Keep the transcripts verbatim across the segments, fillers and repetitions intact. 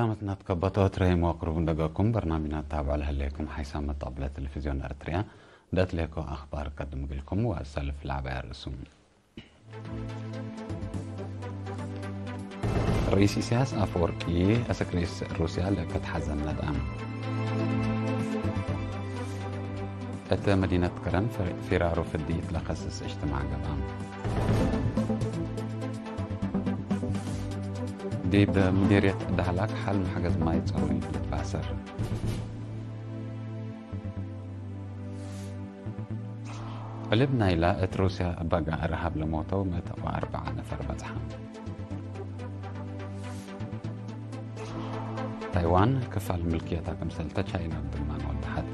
ሰላመትና ትከበቶ እትረሂም ወቅሩብ እንደገኩም በርናምጅና ታብዖ ለህሌኩም ሓይሳም መጣብለ ቴሌቪዝዮን ኤረትርያ እንደ እትሌኮ አክባር ቀድም እግልኩም ወአሰልፍ ለዐባይ አርእሱም። ርኢስ ኢሳያስ አፈወርቂ አስክ ርኢስ ሩስያ ለእከት ሐዘን ነድአም። እት መዲነት ከረን ፊራሩ ፍድኢት ለከስስ እጅትማዕ ገብአ። ዲብ ሙዲርየት ደህላክ ሐል መሕገዝ ማይ ጸሩይ ልትባሰር። ዕልብ ናይላ እት ሩስያ በጋ እርሃብ ለሞተው ምእት ወአርበዓ ነፈር በጽሐ። ታይዋን ክፋል ምልክየታ ክምሰል ተቻይና ብድማን ወደሐት።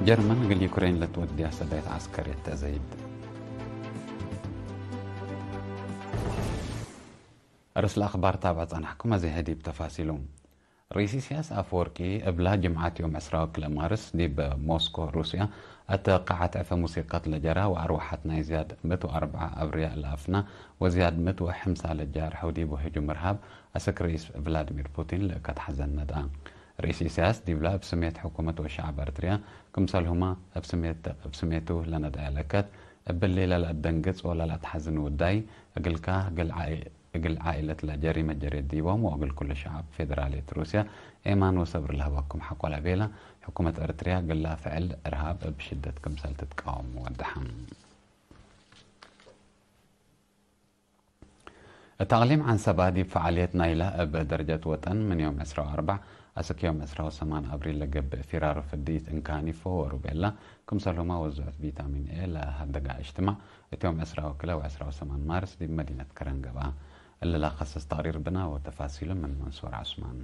ጀርመን እግል ዩክሬን ለትወድያ ሰዳይት ዐስከርየት ተአዘይድ። ርእስ ለአክባር ታብዕ ጸናሕኩም፣ አዜ ህዲብ ተፋሲሉ። ርኢስ ኢሳያስ አፈወርቂ እብላ ጅምዓት ዮም ዕስራ ወክልኤ ማርስ ዲብ ሞስኮ ሩስያ እት ቃዐት ዕፈ ሙሲቀት ለጀራ ወአርወሐት ናይ ዝያድ ምእት ወአርበዓ አብርያ ለአፍና ወዝያድ ምእት ወሐምሳ ለጃርሐው ዲብ ህጁም እርሃብ አስክ ርኢስ ቭላድሚር ፑቲን ለእከት ሐዘን ነድአ። ርኢስ ኢሳያስ ዲብላ እብ ስሜት ሕኩመት ወሸዐብ ኤረትርያ ክምሰልሁመ እብ ስሜት፣ እብ ስሜቱ ለነድአየ ለእከት እብሊ ለለአደንግጽ ወለለአትሐዝን ውዳይ እግልካ እግል ዓኢ-፣ እግል ዓኢለት ለጀሪመ ጀሬ ዲቦም ወእግል ኩሉ ሸዐብ ፌደራልየት ሩስያ ኤማን ወሰብር ለህበኩም ሐቆ ለቤለ፣ ሕኩመት ኤረትርያ እግላ ፍዕል እርሃብ እብ ሽደት ክምሰል ትትቃወም ወደሐ። እት አቅሊም ዐንሰባ ዲብ ፈዓልየት ናይለ እብ ደረጀት ወጠን ምን ዮም ዕስራ ወአርበዕ አስክ ዮም ዕስራ ወሰማን አብሪል ለገብእ ፊራሩ ፍድኢት እንካኒፎ ወሩቤላ ክምሰልሁመ ወዝዖት ቪታሚን ኤ ለሀደጋ እጅትማዕ እት ዮም ዕስራ ወክልኤ ወዕስራ ወሰማን ማርስ ዲብ መዲነት ከረን ገብአ። እሊ ለከስስ ተቅሪር ብና ወተፋሲሉ ምን መንሱር ዐስማን።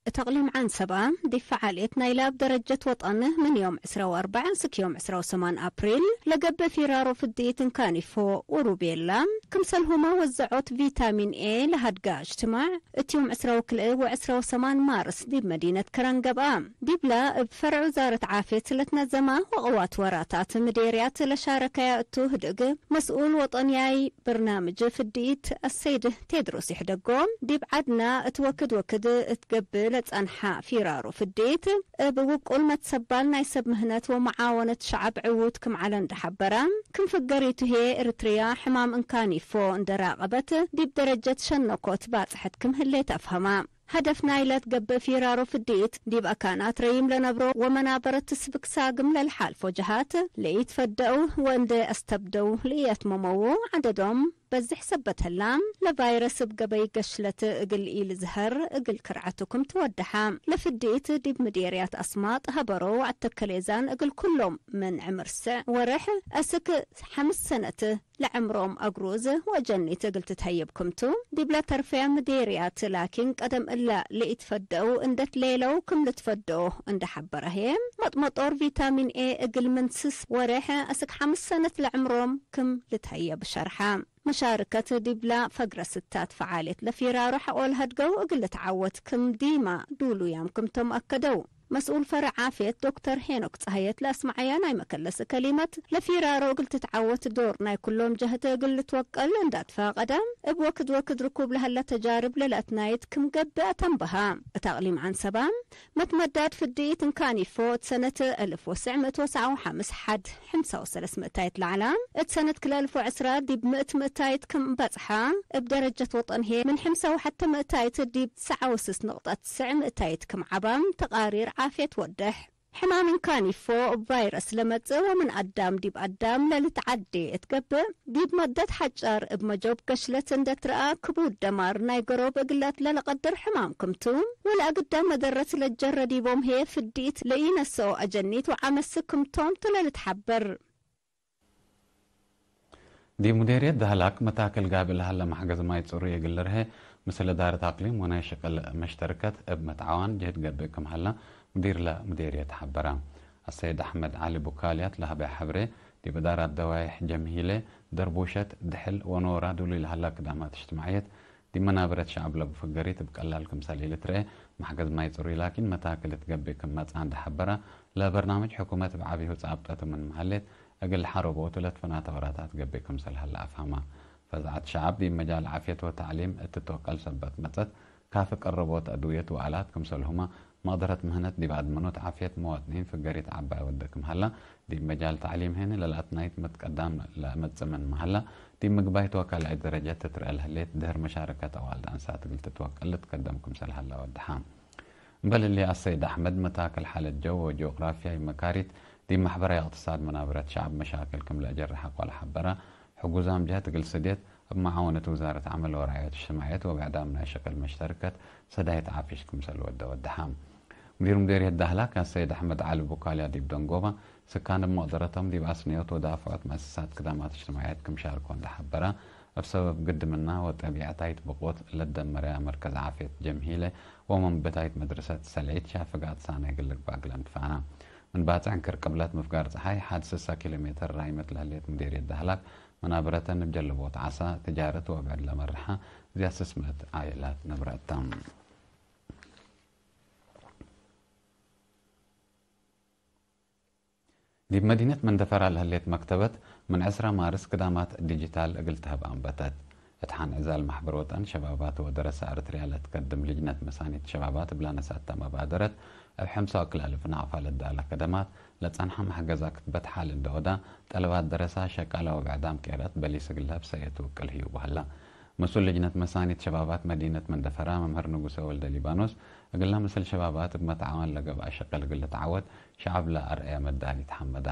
እት አቅሊም ዐንሰባ ዲብ ፈዓልየት ናይለ እብ ደረጀት ወጠን ምን ዮም ዕስራ ወአርበዕ አስክ ዮም ዕስራ ወሰማን አፕሪል ለገብእ ፊራሮ ፍድኢት እንካኒፎ ወሩቤላ ክምሰልሁመ ወዘዖት ቪታሚን ኤ ለሀድጋ እጅትማዕ እት ዮም ዕስራ ወክልኤ ወዕስራ ወሰማን ማርስ ዲብ መዲነት ከረን ገብአ። ዲብላ እብ ፈርዕ ውዛረት ዓፍየት ለትነዘማ ወቅዋት ወራታት ምዴርያት ለሻረከያ እቱ ህድግ መስኡል ወጠንያይ በርናምጅ ፍድኢት አሰይድ ቴድሮስ ይሕደጎ፣ ዲብ ዐድና እት ወክድ ወክድ እት ገብእ ለጸንሐ ፊራሮ ፍድኢት፣ እብ ውቁል መትሰባል ናይ ሰብ ምህነት ወመዓወነት ሸዐብ ዕዉት ክም ዐለ እንዴ ሐበረ፣ ክም ፍገሪቱ ህዬ ኤረትርያ ሕማም እንካኒፎ እንዴ ራቀበት፣ ዲብ ደረጀት ሸነኮት ባጽሐት ክም ህሌት አፍሀመ። ሀደፍ ናይለ ትገብእ ፊራሮ ፍድኢት፣ ዲብ አካናት ረዪም ለነብሮ ወመናበረት ትስብክ ሳግም ለልሓልፎ ጀሃት ለኢትፈደው ወእንዴ አስተብደው ለኢአትመመው ዐደዶም በዝሕ ሰበት ህላ፣ ለቫይረስ እብ ገበይ ገሽለት እግል ኢልዝሀር እግል ክርዐቱ ክም ትወደሐ። ለፍድኢት ዲብ ምዴርያት አስማጥ ሀበሮ ወዐተከሌዛን እግል ኩሎም ምን ዕምር ስዕ ወርሕ አስክ ሐምስ ሰነት ለዕምሮም አግሩዝ ወአጀኒት እግል ትትሀየብ ክምቱ፣ ዲብለ ተርፌ ምዴርያት ላኪን ቀደም እለ ለኢትፈደው እንዴ ትሌለው ክም ልትፈደኦ እንዴ ሐበረ ህዬ፣ መጥመጦር ቪታሚን ኤ እግል ምን ስስ ወሬሕ አስክ ሐምስ ሰነት ለዕምሮም ክም ልትሀየብ ሸርሐ። መሻርከት ዲብላ ፈግረ ስታት ፈዓልየት ለፊራሮ ሐቆ ለሀድገው እግል ልትዓወት ክም ዲማ ዱሉያም ክምቶም አከደው። መስኡል ፈርዕ ዓፍየት ዶክተር ሄኖክ ጸሃየት ለአስመዐያ ናይ መከለስ ከሊመት፣ ለፊራሮ እግል ትትዓወት ዶር ናይ ኩሎም ጀህት እግል ልትወቀል እንዳ ትፋቀደ፣ እብ ወክድ ወክድ ርኩብ ለሀለ ተጃርብ ለለአትናይት ክም ገብእ አተንበሃ። እት አቅሊም ዐንሰባ፣ መትመዳድ ፍድኢት እንካኒፎ እት ሰነት አልፍ ወትሰዕ ምእት ወሰብዓ ወሐምስ ሐድ ሐምሳ ወሰለስ ምእታይት ለዐላ፣ እት ሰነት ክልኤ አልፍ ወዕስራ ዲብ ምእት ምእታይት ክም በጽሐ፣ እብ ደረጀት ወጠን ህዬ ምን ሐምሳ ወሐተ ምእታይት ዲብ ትስዓ ወስስ ንቅጠት ትስዕ ምእታይት ክም ዐባ ተቃሪር ዓፍየት ወድሕ። ሕማም እንካኒፎ እብ ቫይረስ ለመጽእ ወምን አዳም ዲብ አዳም ለልትዓዴ እት ገብእ፣ ዲብ መደት ሐጫር እብ መጆብ ገሽለት እንዴ ትረአ ክቡድ ደማር ናይ ገሮብ እግላት ለለቀድር ሕማም ክምቱ፣ ወለአግደ መደረት ለጀረ ዲቦም ህዬ ፍድኢት ለኢነስኦ አጀኒት ወዐመስክ ክምቶም ቱ ለልትሐበር። ዲብ ሙዴርየት ደህላክ መታክል ጋብእ ለሀለ መሕገዝ ማይ ጽሩይ እግል ልርሄ፣ ምስል እዳረት አቅሊም ወናይ ሽቅል መሽተርከት እብ መትዓዋን ጅህድ ገብእ ክም ሀለ፣ ሙዲር ለሙዴርየት ሐበረ። አሰይድ አሕመድ ዐሊ ቡካልያት ለሀበየ ሐብሬ፣ ዲብ እዳራት ደዋይሕ ጀምሂሌ፣ ደርቡሸት፣ ድሕል ወኖራ ዱሉይ ለሀላ ክዳማት እጅትማዕየት፣ ዲብ መናበረት ሸዐብ ለቡ ፍገሪት እብ ቀላል ክምሰል ኢልትረኤ፣ መሕገዝ ማይ ጽሩይ ላኪን መታክል እት ገብእ ክም መጽአ እንዴ ሐበረ፣ ለበርናምጅ ሕኩመት እብ ዐቢሁ ጻብጠቱ ምንመ ሀሌት፣ እግል ለሐረቦቱ ለትፈናተ ወራታት ገብእ ክምሰል ሀለ አፍሀመ። ፈዝዐት ሸዐብ ዲብ መጃል ዓፍየት ወተዕሊም እት ትወቀል ሰበት መጸት፣ ካፊ ቀረቦት አድውየት ወአላት ክምሰልሁመ፣ መቅደረት ምህነት ዲብ አድመኖት ዓፍየት መዋጥኒን ፍገሪት ዐባይ ወደ ክም ሀላ፣ ዲብ መጃል ተዕሊም ሄኒ ለለአትናይት መትቀዳም ለአመጽእ ምን መሀላ፣ ዲብ ምግባይት ወካልኣይት ደረጀት ትትረአ ለህሌት ድህር መሻረከት አዋልድ አንሳት እግል ትትወቀል ልትከደም ክምሰል ሀላ ወደሐ። እምበል እሊ፣ አሰይድ አሕመድ መታክል ሓለት ጀው ወጂኦግራፍያይ መካሪት ዲብ ማሕበራይ እቅትሳድ መናብረት ሸዐብ መሻክል ክም ለአጀርሕ አቋል ሐበረ። ሕጉዛም ጀህት እግል ስድየት፣ እብ መዓወነት ውዛረት ዐመል ወረዕየት እጅትማዕየት ወብዕዳም ናይ ሸቅል መሽተርከት ሰዳይት ዓፍሽ ክምሰል ወደ ወደሐ። ሙዲር ሙዴርየት ዳህላክ አሰይድ አሕመድ ዐሊ ቡካልያ ዲብ ደንጎበ፣ ስካን እብ መቅደረቶም ዲብ አስንዮት ወዳፍዖት መአሰሳት ክዳማት እጅትማዕየት ክም ሻርኮ እንዴ ሐበረ፣ እብ ሰበብ ግድምና ወጠቢዐታይት ብቆት ለደመረያ መርከዝ ዓፍየት ጀምሂለ ወመንበታይት መድረሰት ሰልዒት ሻፍጋት ሳናይ እግል ልግባእ እግል አንትፋና። ምን ባጽዕ እንክር ቅብለት ምፍጋር ጸሓይ ሐድ ስሳ ኪሎ ሜትር ራይመት ለህሌት ሙዴርየት ዳህላክ፣ መናብረተን እብ ጀለቦት ዓሳ፣ ትጃረት ወብዕድ ለመርሐ ዝያድ ስስምት ዓኢላት ነብረ እተ። ዲብ መዲነት መንደፈራ ለህሌት መክተበት፣ ምን ዕስራ ማርስ ክዳማት ዲጂታል እግል ተህብ አንበተት። እት ሐን ዕዛል ማሕበር ወጠን ሸባባት ወደረሰ አርትርያ ለትከድም ልጅነት መሳኒት ሸባባት እብ ላነሳተ መባደረት፣ እብ ሐምሳ ወክልኤ አልፍ ናቅፋ ለዳለ ከደማት ለጸንሐ መሕገዛ ክትበት ሓል እንደ ወዳ፣ ጠለባት ደረሳ፣ ሸቃለ ወብዕዳም ቄረት በሊስ እግል ለህብ ሰእየት ውቅል ህዩ በህላ። መስኡል ልጅነት መሳኒት ሸባባት መዲነት መንደፈራ መምህር ንጉሰ ወልደ ሊባኖስ፣ እግላ ምስል ሸባባት እብ መትዓዋን ለገብአ ሸቅል እግል ልትዓወት ሸዐብ ለአርአየ መዳሊት ሐመዳ።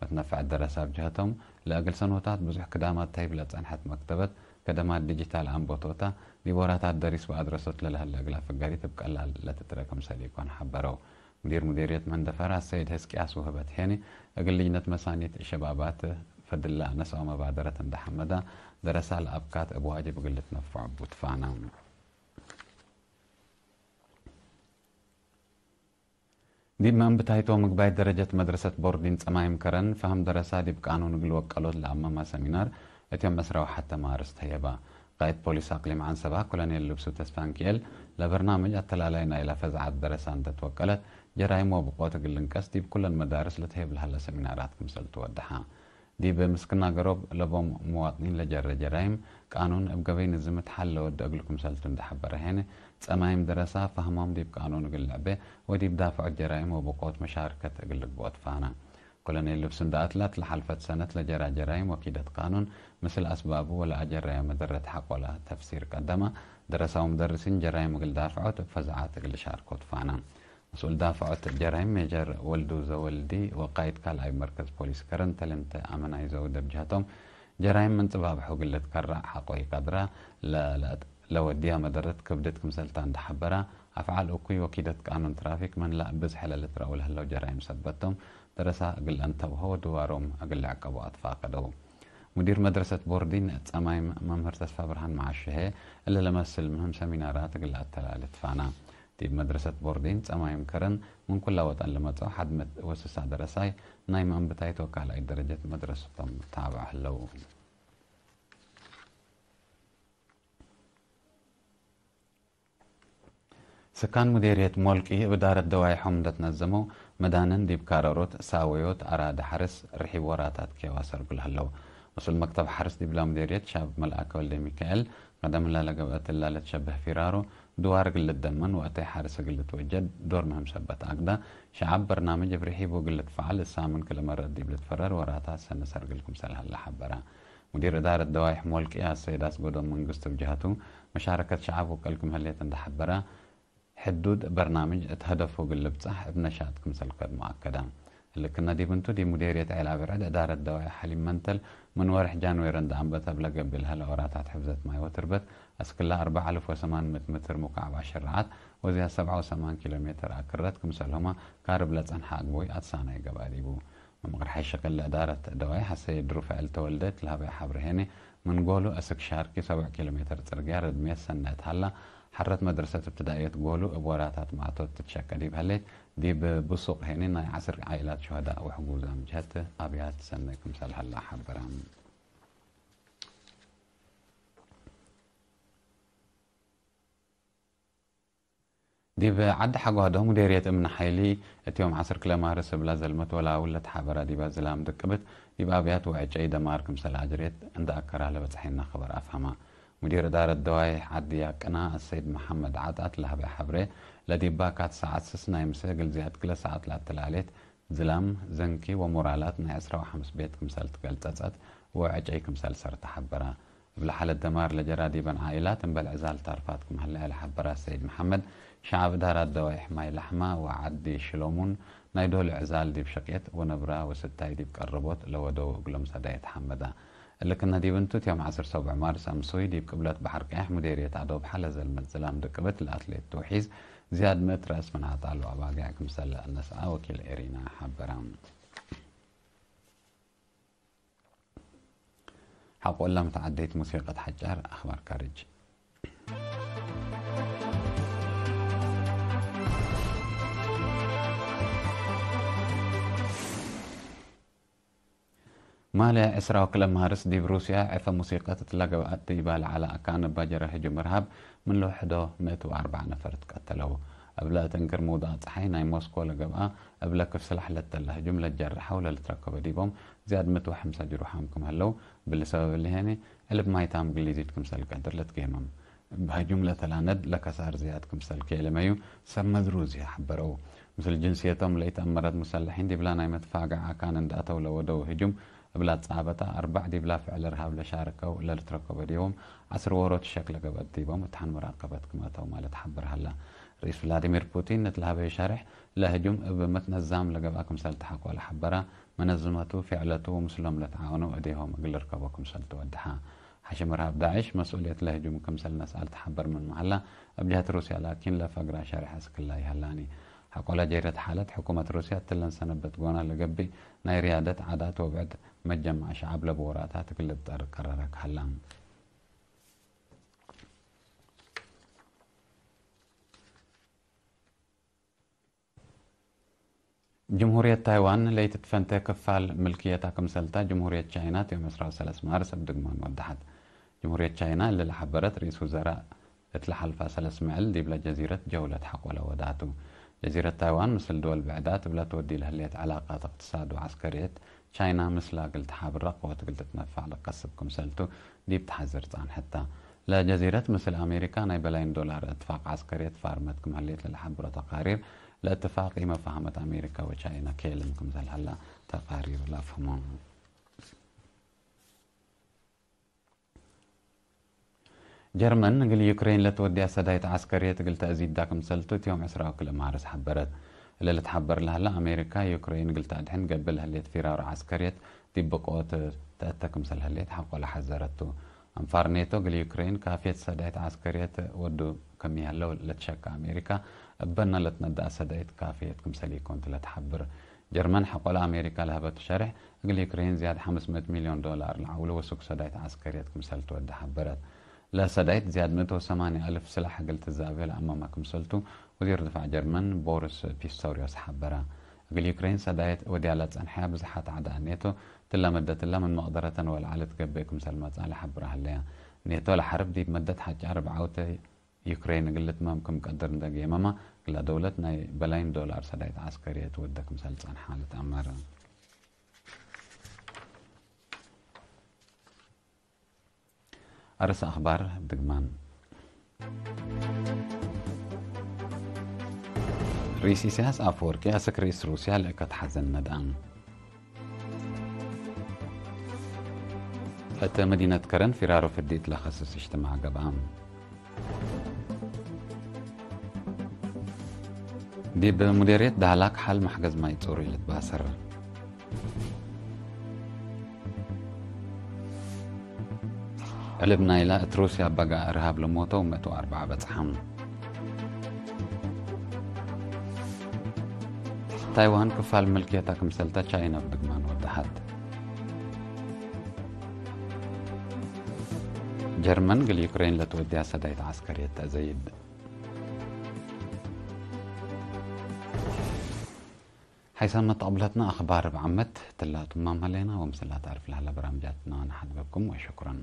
መትነፈዐት ደረሳ እብ ጀሀቶም፣ ለእግል ሰኖታት ብዙሕ ክዳማት ተህይብ ለጸንሐት መክተበት ከደማት ዲጂታል አንበቶታ፣ ዲብ ወራታት ደሪስ ወአድረሶት ለለህለ እግላ ፍገሪት እብ ቀላል ለትትረ ክምሰል ኢኮን ሐበረው። ሙዲር ሙዴርየት መንደፈራ ሰይድ ህዝቅያስ ውህበት ሄኒ፣ እግል ልጅነት መሳኒት ሸባባት ፈድላ ነስኦ መባደረት እንደ ሐመዳ፣ ደረሳ ለአብካት እብ ዋጅብ እግል ልትነፈዖ እቡ ትፋና። ዲብ መእንብታይት ወምግባይት ደረጀት መድረሰት ቦርዲን ጸማይም ከረን፣ ፈህም ደረሳ ዲብ ቃኑን እግል ወቀሎት ለአመመ ሰሚናር፣ እት ዮም ዕስራ ወሐተ ማርስ ተህየባ። ቃእድ ፖሊስ አቅሊም ዐንሰባ ኮሎኔል ልብሱ ተስፋንኪኤል፣ ለበርናምጅ አተላላይ ናይላ ፈዝዐት ደረሳ እንተ ትወቀለት፣ ጀራይም ወብቆት እግል ልንቀስ ዲብ ኩለን መዳርስ ለተህየብ ለሀለ ሰሚናራት ክምሰል ትወደሐ። ዲብ ምስክና ገሮብ ለቦም ሙዋጥኒን ለጀረ ጀራይም፣ ቃኑን እብ ገበይ ንዝምት ሐል ለወደ እግል ክምሰልቱ እንደ ሐበረ ሄነ፣ ጸማይም ደረሳ ፈህሞም ዲብ ቃኑን እግል ልዕቤ ወዲብ ዳፍዖት ጀራይም ወብቆት መሻርከት እግል ልግብኦ ትፋና። ኮሎኔል ልብሱ እንደ አትላት ለሐልፈት ሰነት ለጀራ ጀራይም ወኪደት ቃኑን ምስል አስባቡ ወለአጀረየ መደረት ሐቆለ ተፍሲር ቀደመ። ደረሳው ሙደርሲን ጀራይም እግል ዳፍዖት እብ ፈዝዐት እግል ልሻርኮ ትፋና። መስኡል ዳፍዖት ጀራይም ሜጀር ወልዱ ዘወልዲ ወቃይድ ካልኣይ መርከዝ ፖሊስ ከረን ተለንተ አመናይ ዘውደ ብጅሀቶም፣ ጀራይም ምን ጽባብሑ እግል ልትከረዕ ሐቆ ኢቀድራ፣ ለ-፣ ለወድያ መደረት ክብድት ክምሰልታ እንደ ሐበራ፣ አፍዓል እኩይ ወኪደት ቃኑን ትራፊክ ምን ለአብዝሐ ለልትረአው ለህለው ጀራይም ሰበቶም፣ ደረሳ እግል ለእንተብሆ ወድዋሮም እግል ልዕቀቦ አትፋቀደው። ሙዲር መድረሰት ቦርዲን ጸማይም መምህር ተስፋ ብርሃን መዓሽ ህዬ፣ እሊ ለመስል ምህም ሰሚናራት እግል ለአተላሌ ትፋና። ዲብ መድረሰት ቦርዲን ጸማይም ከረን ምን ኩላ ወጠን ለመጽኦ ሐድ ምእት ወስሳ ደረሳይ ናይ መአንብታይት ወካልኣይት ደረጀት መድረሰቶም ታብዕ ህለው። ስካን ሙዴርየት ሞልቂ እብ እዳረት ደዋይሖም እንደ ትነዘመው፣ መዳንን ዲብ ካረሮት፣ ሳወዮት፣ አራደ ሐርስ፣ ርሒብ ወራታት ኬዋ ሰርጉ ለህለው። መስኡል መክተብ ሐርስ ዲብላ ሙዴርየት ሻብ መልአከ ወልደሚካኤል፣ ቀደም እላ ለገብአት እላ ለትሸበህ ፊራሮ፣ ድዋር እግል ልደመን ወእተይ ሐርስ እግል ልትወጀድ ዶር ምህም ሰበት አግዳ፣ ሸዐብ በርናምጅ እብ ርሒቡ እግል ልትፈዐል እሳምን ክል መረት ዲብ ልትፈረር ወራታት ሰኒ ሰርግል ክምሰል ሀለ ሐበረ። ሙዲር እዳረት ደዋይሕ ሞልቂ አሰይድ አስገዶም መንግስቱ እብ ጀሀቱ፣ መሻረከት ሸዐብ ውቅል ክም ህሌት እንደ ሐበረ፣ ሕዱድ በርናምጅ እት ሀደፉ እግል ልብጸሕ እብ ነሻጥ ክምሰል ከድሞ አከደ። እሊ ክነ ዲብ እንቱ፣ ዲብ ሙዴርየት ዔል አብዕድ እዳረት ደዋይሕ ሐሊም መንተል፣ ምን ወርሕ ጃንዌር እንደ አንበተ እብ ለገብእ ለሀለ ወራታት ሕፍዘት ማይ ወትርበት፣ አስክላ አርበዕ አልፍ ወሰማን ምእት ምትር ሙካዕብ አሸረዓት፣ ወዝያድ ሰብዓ ወሰማን ኪሎ ሜትር አክረት፣ ክምሰልሁመ ካርብ ለጸንሐ አግቡይ አትሳናይ ገብአ ዲቡ። መምቅር ሐይ ሸቅል ለእዳረት ደዋይሕ አሰይድ ሩፋኤል ተወልደ እት ለሀበየ ሐብሬ ሄኔ፣ ምን ጎሉ አስክ ሻርኪ ሰብዕ ኪሎ ሜትር ጽርግያ ርድምየት ሰነ እት ሀላ፣ ሐረት መድረሰት እብትዳእየት ጎሉ እብ ወራታት ማቶት ትትሸቀ ዲብ ሀሌት፣ ዲብ ብሱቅ ሄኔ ናይ ዐስር ዓኢላት ሹሀዳእ ወሕጉዛም ጀህት አብያት ሰነ ክምሰል ሀላ ሐበረ። ዲብ ዐዲ ሐጓዶ ሙዴርየት እምነ ሐይሊ፣ እት ዮም ዐስር ክለ ማርስ እብላ ዘልመት ወላውል ለትሓበራ ዲበ ዝላም ድቅብት፣ ዲብ አብያት ወዕጨይ ደማር ክምሰል አጅሬት እንደ አከራ ለበጽሐነ ክበር አፍሀማ። ሙዲር እዳረት ደዋይሕ ዐዲ ያቅና አሰይድ መሐመድ ዐጣት ለሀበ ሐብሬ፣ ለዲባ ካት ሰዓት ስስ ናይ ምሰ እግል ዝያድ ክለ ሰዓት ለአተላሌት፣ ዝላም፣ ዘንኪ ወሞራላት ናይ ዕስራ ወሐምስ ቤት ክምሰል ትገልጸጸት ወዕጨይ ክምሰል ሰርተ ሐበራ። እብለ ሓለት ደማር ለጀራ ዲበን ዓኢላት እምበል ዕዛል ታርፋት ክም ሀለያ ለሐበራ ሰይድ መሐመድ፣ ሸዐብ እዳራት ደዋይሕ ማይ ለሕማ ወዐዲ ሽሎሙን ናይ ዶል ዕዛል ዲብ ሸቄት ወነብራ ወስታይ ዲብ ቀርቦት ለወደው እግሎም ሰዳየት ሐመዳ። እሊ ክነ ዲብ እንቱ፣ ዮም ዐስር ሰቡዕ ማርስ አምሱይ፣ ዲብ ቅብለት በሐር ቀየሕ ሙዴርየት አዶብሐ ለዘልመት ዝላም ድቅብት ለአትሌት ተውሒዝ ዝያድ ምእት ረአስ ምን አጣሉ አባግዕ ክምሰል ነስአ ወኪል ኤሪና ሐበረ። ሐቆ እለ መተዓደይት ሙሲቀት ሐጫር አኽባር ካርጅ። ማሌ ዕስራ ወክልኤ ማርስ ዲብ ሩስያ ዕፈ ሙሲቀት እትለ ገብአት ዲባ ለዐለ አካን እባ ጀረ ህጁም እርሃብ ምን ለውሕዶ ምእት ወአርበዕ ነፈር ትቀተለው። እብለ እት እንክር ምውዳቅ ጸሓይ ናይ ሞስኮ ለገብአ እብለ ክፍ ስላሕ ለተለ ህጁም ለትጀረሐው ለልትረከበ ዲቦም ዝያድ ምእት ወሐምሳ ጅሩሓም ክም ህለው፣ እብሊ ሰበብ እሊ ሄኒ ዕልብ ማይታም ግሊዚት ክምሰል ቀድር ለትጌመም። እብ ህጁም ለተላነድ ለከሳር ዝያድ ክምሰል ኬለመዩ ሰብ መድሩዝየ ሐበረው። ምስል ጅንስየቶም ለኢተአመረት ሙሰለሒን ዲብላ ናይ መትፋገዕ አካን እንደ አተው ለወደው ህጁም እብላ ትጻበጠ፣ አርበዕ ዲብላ ፍዕል እርሃብ ለሻርከው ለልትረከበ ዲቦም ዐስር ዎሮት ሸክ ለገብአት ዲቦም እትሓን መራቀበት ክም አተው ማለት ሐብር ሀላ። ርኢስ ቭላዲሚር ፑቲን እት ለሀበዩ ሸሬሕ፣ ለህጁም እብ መትነዛም ለገብአ ክምሰል ተሐቆ ለሐበራ፣ መነዝመቱ፣ ፊዕለቱ ወምስሎም ለተዓወነው እዴሆም እግል ልርከቦ ክምሰል ትወድሐ። ሐሽም እርሃብ ዳዕሽ መስኡልየት ለህጁም ክምሰል ነስአል ተሐበር ምን መሀላ፣ እብ ጀህት ሩስያ ላኪን ለፈግራ ሸሬሕ አስክላይ ሀላኒ። ሐቆለ ጄረት ሓለት፣ ሕኩመት ሩስያ እትለን ሰነበት ጎና ለገብእ ናይ ርያደት ዓዳት ወብዕድ መጀማዕ ሸዐብ ለብወራታት እግል ልብጠር ቀረረ ከሀላ። ጅምሁርየት ታይዋን ለኢትትፈንቴ ክፋል ምልክየታ ክምሰልታ ጅምሁርየት ቻይና ዮም ዕስራ ወሰለስ ማርስ እብ ድግማን ወደሐት። ጅምሁርየት ቻይና እሊ ለሐበረት ርኢስ ውዘራእ እት ለሐልፋ ሰለስ ምዕል ዲብለ ጀዚረት ጀውለት ሐቆለ ወዳቱ። ጀዚረት ታይዋን ምስል ድወል ብዕዳት እብለ ትወዲ ለህሌት ዕላቃት እቅትሳድ ወዐስከርየት ቻይና ምስላ እግል ተሓብረቅ ወእት እግል ትትነፋዕ ለከስብ ክምሰልቱ ዲብ ተሐዝር ጻንሐት ተ። ለጀዚረት ምስል አሜሪካ ናይ በላይን ዶላር እትፋቅ ዐስከርየት ፋርመት ክም ህሌት ለለሐብሮ ተቃሪር፣ ለእትፋቅ ኢመፋህመት አሜሪካ ወቻይና ኬልም ክምሰል ሀላ ተቃሪር ለአፍህሞ። ጀርመን እግል ዩክሬን ለትወድያ ሰዳይት ዐስከርየት እግል ተአዚዳ ክምሰልቱ እት ዮም ዕስራ ወክልኤ ማርስ ሐበረት። እለ ልትሐበር ለሀለ አሜሪካ፣ ዩክሬን እግል ተአድሕን ገብእ ለህሌት ፊራሮ ዐስከርየት ዲብ ብቆት ተአተ ክምሰል ህሌት ሐቆ ለሐዘረቱ። አንፋር ኔቶ እግል ዩክሬን ካፍየት ሰዳይት ዐስከርየት ወዱ ክም ይሀለው ለትሸከ አሜሪካ፣ እበና ለትነደአ ሰዳይት ካፍየት ክምሰል ኢኮን ቱ ለትሐብር። ጀርመን ሐቆለ አሜሪካ ለሀበቱ ሸሬሕ፣ እግል ዩክሬን ዝያድ ሐምስ ምእት ሚልዮን ዶላር ለዐውሉ ወሱክ ሰዳይት ዐስከርየት ክምሰል ትወዴ ሐበረት። ለሰዳይት ዝያድ ምእት ወሰማንያ አልፍ ስላሕ እግል ትዛቤ ለአመመ ክምሰልቱ ወዚር ድፋዕ ጀርመን ቦሪስ ፒስቶሪዮስ ሐበረ። እግል ዩክሬን ሰዳይት ወድያ ለጸንሐያ ብዝሓት አዕዳእ ኔቶ፣ እትለ መደትለ ምን መቅደረተን ወለዐል ትገብእ ክምሰል መጽአ ለሐብረ ሀለያ። ኔቶ ለሐርብ ዲብ መደት ሐጫ አርብዓውተ ዩክሬን እግል ልትመም ክም ቀድር እንደ ጌመመ፣ እግላ ደውለት ናይ በላይን ዶላር ሰዳይት ዐስከርየት ወደ ክምሰል ጸንሐ ልትአመር። አርስ አኽባር ድግማን። ርኢስ ኢሳያስ አፈወርቂ አስክ ርኢስ ሩስያ ለእከት ሐዘን ነድአም። እት መዲነት ከረን ፊራሮ ፍዲት ለከስስ እጅትማዕ ገብአ። ዲብ ሙዴርየት ዳህላክ ሐል መሕገዝ ማይ ጹሩይ ልትባሰር። ዕልብ ናይላ እት ሩስያ በጋ እርሃብ ለሞተው ምእት ወአርበዓ በጽሐም። ታይዋን ክፋል ምልክየታ ክምሰልተ ቻይና እብ ድግማን ወደሐት። ጀርመን እግል ዩክሬን ለትወድያ ሰዳይት ዐስከርየት ተአዘይድ። ሐይሳም መተቅብለትነ አኽባር እብ ዓመት ትላ ትማም ሀሌና፣ ወምስል ለአትዐርፍ ለሀለ በራምጃትና ነሓድገኩም ወሸኩረን።